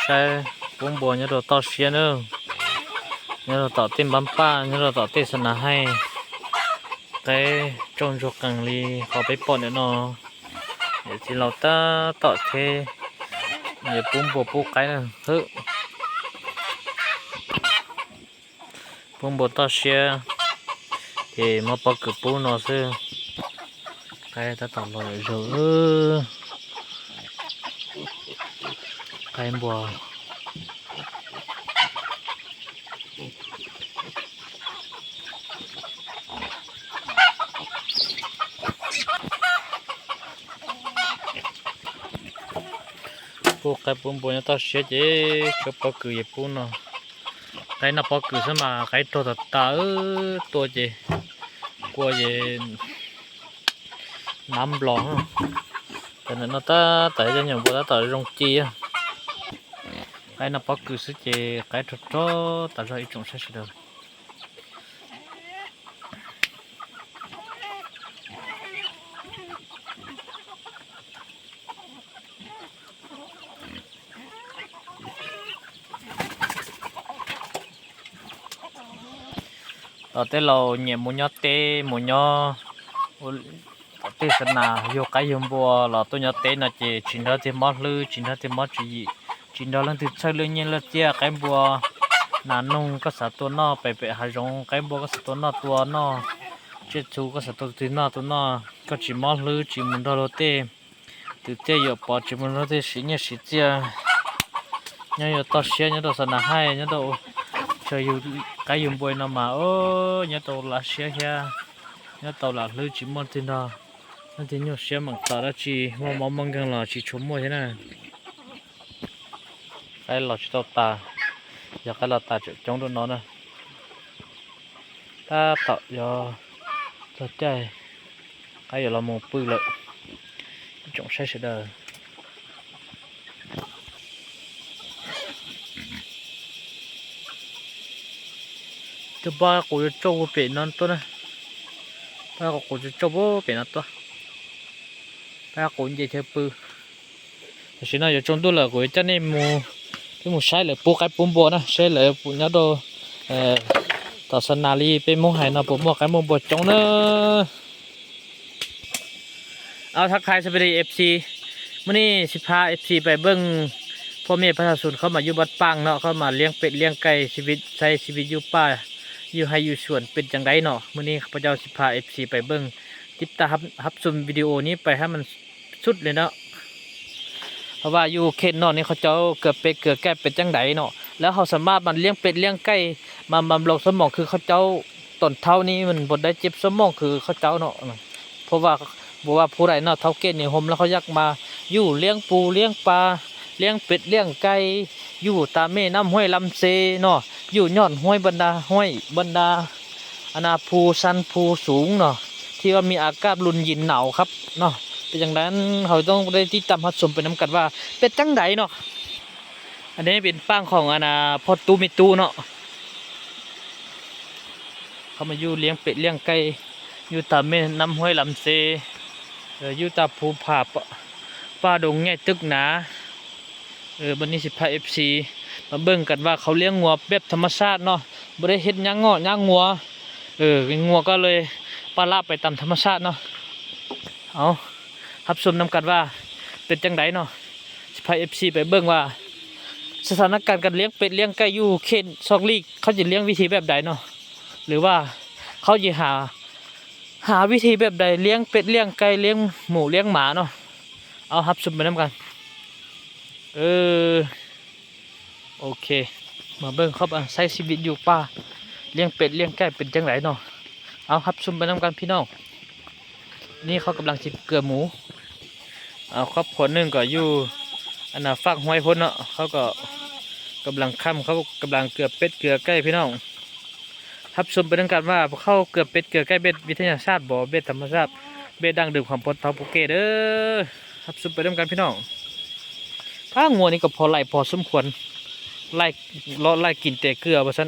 ໄກ່ປຸ້ງບົວ ຍາດອກຕໍ່ເຊຍເດີ ຍາດອກຕໍ່ເຕັມບ້ານປ້າ ຍາດອກຕໍ່ເຕັມສະໜາໄຮ່ ໄກ່ຈົ່ງໂຈກັງລີ ຂໍໄປປ້ອນເດີເນາະ ດຽວຊິເລົ່າຕາຕໍ່ເທ ດຽວປຸ້ງບົວປູໄກ່ນະ ເຮີ ປຸ້ງບົວຕໍ່ເຊຍ ເອ ມາປອກກືປູເນາະ ຊື້ ໄກ່ຕາຕອນລອຍເອີ ໄກ່ບົວ ປູໄກ່ປຸ້ງບົວຍາຕໍ່ເຊຍເຈ ເຈົ້າປອກກືເຢປູເນາະ ໄກ່ນະປອກກືສະມາ ໄກ່ໂຕຕາຕາເອີ ຕົວເຈ ກົວເຢ ນ້ຳບລອງ ແຕ່ນັ້ນເນາະ ຕາຕາຍະຫຍັງບໍ່ ຕາຕາລົງຈີ ໄກ່ນະປອກກືຊື້ເຈ ໄກ່ໂຕໂຕຕາຈອກອີຈົງໃຊ້ສະເດີ ເອົາແຕ່ເຮົາແຫຍມໝູຍໍເຕ ໝູຍໍ ເຕສະໜາ ຢູ່ໄກ່ຢູ່ບົວ ເຮົາໂຕຍໍເຕນະເຈ ຈິນດອເຕມອດລື ຈິນດອເຕມອດຈີ ຈິນດອເລື່ອງທີ່ເຊີເລື່ອງເຍນເລື່ອງເຈຍ ໄກ່ບົວ ນານຸງກໍສາຕົວນໍ ໄປໄປຫາຢອງ ໄກ່ບົວກໍສາຕົວນໍ ຕົວນໍ ເຈຊູກໍສາຕົວທີ່ນໍ ຕົວນໍ ກໍຈີມອດລື ຈີໝູດອໂລເຕ ຕື່ເຕຍອປອດ ຈີມອດໂລເຕ ສີເຍສີເຈຍ ຍອດຕໍ່ເຊຍ ຍອດຕໍ່ສະໜາໄຮ່ ຍອດຕໍ່ເຊີຢູ່ໄກ່ຢູ່ບົວນໍມາ ໂອ້ ຍອດຕໍ່ລາເຊຍເຮຍ ຍອດຕໍ່ລາລື ຈີມອດຕິນດອ ນະຕິໂຍເຊຍມັງຕາລາຈີ ມໍມໍມັງກັງລາຈີໂຊໂມເທນາ ໄກ່ລາຈີໂຕຕາ ຢາກໄກ່ລາຕາຈົງໂດນນອນນະ ຕາເຕາະຍອ ຕົວໃຈ ໄກ່ລາມົງປຶກເລີຍ ຈົງໃຊ້ສະເດີ ຈະບ້າກູຈະໂຈກເປັນນອນຕົວນະ ບ້າກູຈະໂຈກເປັນນອນຕົວ ບ້າກູເຈເທປື ຊິນະ ຢາກຈົງດູລະ ໂກຍຈັນນີ້ໝູ່ ຄືໝູ່ໃຊ້ເລີຍ ປູໄກ່ປຸ້ງບົວນະ ໃຊ້ເລີຍ ປູຍາໂດ ເອີ ຕໍ່ສະໜາລີ ເປັນໝູ່ໄຮ່ນະ ປູໝໍ້ໄກ່ໝູ່ບົວຈົງເດີ ເອົາ ທັກທາຍສະບາຍດີ ເອັຟຊີ ມື້ນີ້ຊິພາ ເອັຟຊີ ໄປເບິ່ງ ພໍ່ແມ່ປະຊາຊົນເຂົ້າມາຢູ່ວັດປາງເນາະ ເຂົ້າມາລ້ຽງເປັດລ້ຽງໄກ່ ຊີວິດ ໃຊ້ຊີວິດຢູ່ປ່າ ຢູ່ໄຮ່ຢູ່ສວນເປັນຈັ່ງໃດເນາະ ມື້ນີ້ຂ້າພະເຈົ້າຊິພາ ເອັຟຊີ ໄປເບິ່ງ ຕິດຕາມຮັບ ຮັບຊົມວິດີໂອນີ້ໄປໃຫ້ມັນ ສຸດເລີຍເນາະ ເພາະວ່າຢູ່ເຂດນອກນີ້ເຂົາເຈົ້າເກືອເປັດເກືອໄກ່ເປັນຈັ່ງໃດເນາະ ແລ້ວເຮົາສາມາດມາລ້ຽງເປັດລ້ຽງໄກ່ ມາບຳລຸງສະໝອງຄືເຂົາເຈົ້າ ຕອນເຖົ້ານີ້ມັນບໍ່ໄດ້ເຈັບສະໝອງຄືເຂົາເຈົ້າເນາະ ເພາະວ່າບໍ່ວ່າຜູ້ໃດເນາະ ເຖົ້າແກ່ນິຍົມແລ້ວເຂົາຢາກມາຢູ່ລ້ຽງປູລ້ຽງປາ ລ້ຽງເປັດລ້ຽງໄກ່ ຢູ່ຕາມແມ່ນ້ຳຫ້ວຍລຳເຊເນາະ ຢູ່ຍອດຫ້ວຍບັນດາຫ້ວຍ ບັນດາ ອັນນາ ພູຊັນພູສູງເນາະ ທີ່ວ່າມີອາກາດລົມເຢັນໜາວຄັບເນາະ ເປັນຈັ່ງໃດ ເຮົາຕ້ອງໄດ້ຕິດຕາມຮັບຊົມໄປນຳກັນວ່າເປັນຈັ່ງໃດເນາະ ອັນນີ້ເປັນປາງຂອງ ອັນນາ ພໍ່ຕູ້ແມ່ຕູ້ເນາະ ເຂົາມາຢູ່ລ້ຽງເປັດລ້ຽງໄກ່ ຢູ່ຕາມແມ່ນ້ຳຫ້ວຍລຳເຊ ເອີ ຢູ່ຕາມພູຜາ ປ່າ ປ່າດົງໃຫຍ່ຕຶກໜາ ເອີ ບັດນີ້ຊິພາເອັຟຊີມາເບິ່ງກັນວ່າເຂົາລ້ຽງງົວແບບທຳມະຊາດເນາະ ບໍ່ໄດ້ເຮັດຫຍ້າງເງາະຫຍ້າງງົວ ເອີ ງົວກໍເລີຍປະລະໄປຕາມທຳມະຊາດເນາະ ເອົາ ຮັບຊົມນຳກັນວ່າເປັນຈັ່ງໃດເນາະ ຊິພາເອັຟຊີໄປເບິ່ງວ່າສະຖານະການການລ້ຽງເປັດລ້ຽງໄກ່ຢູ່ເຂດຊອກຫຼີກ ເຂົາຈະລ້ຽງວິທີແບບໃດເນາະ ຫຼືວ່າເຂົາຈະຫາ ຫາວິທີແບບໃດລ້ຽງເປັດລ້ຽງໄກ່ລ້ຽງໝູລ້ຽງໝາເນາະ ເອົາ ຮັບຊົມໄປນຳກັນ ເອີ ໂອເຄ ມາເບິ່ງເຂົາວ່າໃຊ້ຊີວິດຢູ່ປ່າ ລ້ຽງເປັດລ້ຽງໄກ່ເປັນຈັ່ງໃດເນາະ ເອົາ ຮັບຊົມໄປນຳກັນພີ່ນ້ອງ ນີ້ເຂົາກຳລັງຊິເກືອໝູ ເອົາ ຄອບຄົວໜຶ່ງກໍຢູ່ ອັນນາ ຟາກຫ້ວຍພຸ້ນເນາະ ເຂົາກໍກຳລັງຄ້ຳ ເຂົາກຳລັງເກືອເປັດເກືອໄກ່ພີ່ນ້ອງ ຮັບຊົມໄປນຳກັນວ່າ ເຂົາເກືອເປັດເກືອໄກ່ແບບວິທະຍາສາດບໍ່ ແບບທຳມະຊາດ ແບບດັ້ງເດີມຂອງພໍ່ເຖົ້າຜູ້ແກ່ເດີ ຮັບຊົມໄປນຳກັນພີ່ນ້ອງ ປ້າ ງົວນີ້ກໍພໍໄຫຼພໍສົມຄວນ ໄຫຼ ເລາະໄຫຼກິນແຕ່ເກືອວ່າຊັ້ນ